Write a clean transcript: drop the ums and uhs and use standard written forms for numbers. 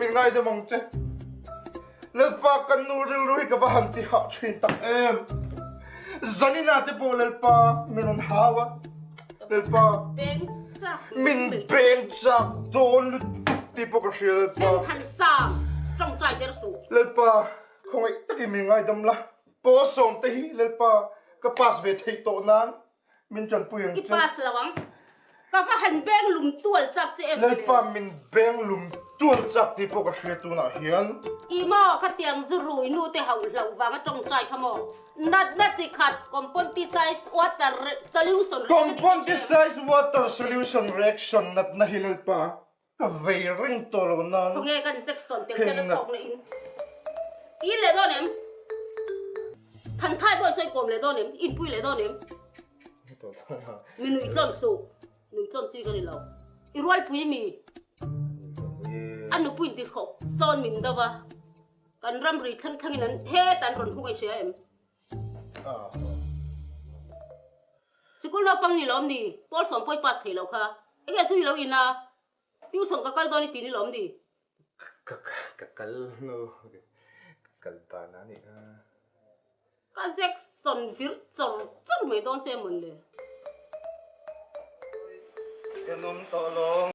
Min ngaidam ang che. Lalpa kan nu rilru hi ka va han ti hah thin tak em. Zanina te pawh Lalpa min rawn hau a. Lalpa min beng chak dawn lutuk tih pawh ka hria Lalpa. Lalpa khawngaih takin min ngaidam la. Pawl sawm te hi Lalpa ka pass ve theih tawh nan Min tanpui ang che. I pass lo ang. Ka va han beng lum tual chak che em. Lalpa min beng lum tual chak tih pawh ka hria tunah hian. I maw khatiang zu rui nu te hauh hloh vanga tawngtai kha maw? Natna chi khat compontisized water solution reaction. Compontisized water solution reaction natna hi Lalpa ka vei reng tawh lo nan. Khawnge kan section tel chen a chhawk na in i leh dawn em? Thanthai pawh i sawi kawm leh dawn em? Inpui leh dawn em? Mi nui tlawn suh, nui tlawn chi ka ni lo. I rualpui mi a nupui inti khawp sawn min do va, kan ramri thleng thlengin an hetah an rawn hung a i hria em? Sikul naupang ni lawm ni, pawl sawm pawh i pass thei lo kha. Enge zui lo ina tuition ka kal dawn i ti ni lawm ni? Ka kal lo, ka kal dan a nih kha. Ka zek sawn vir chawr chawr mai dawn che mawn le. Ka nawm tawh lawm.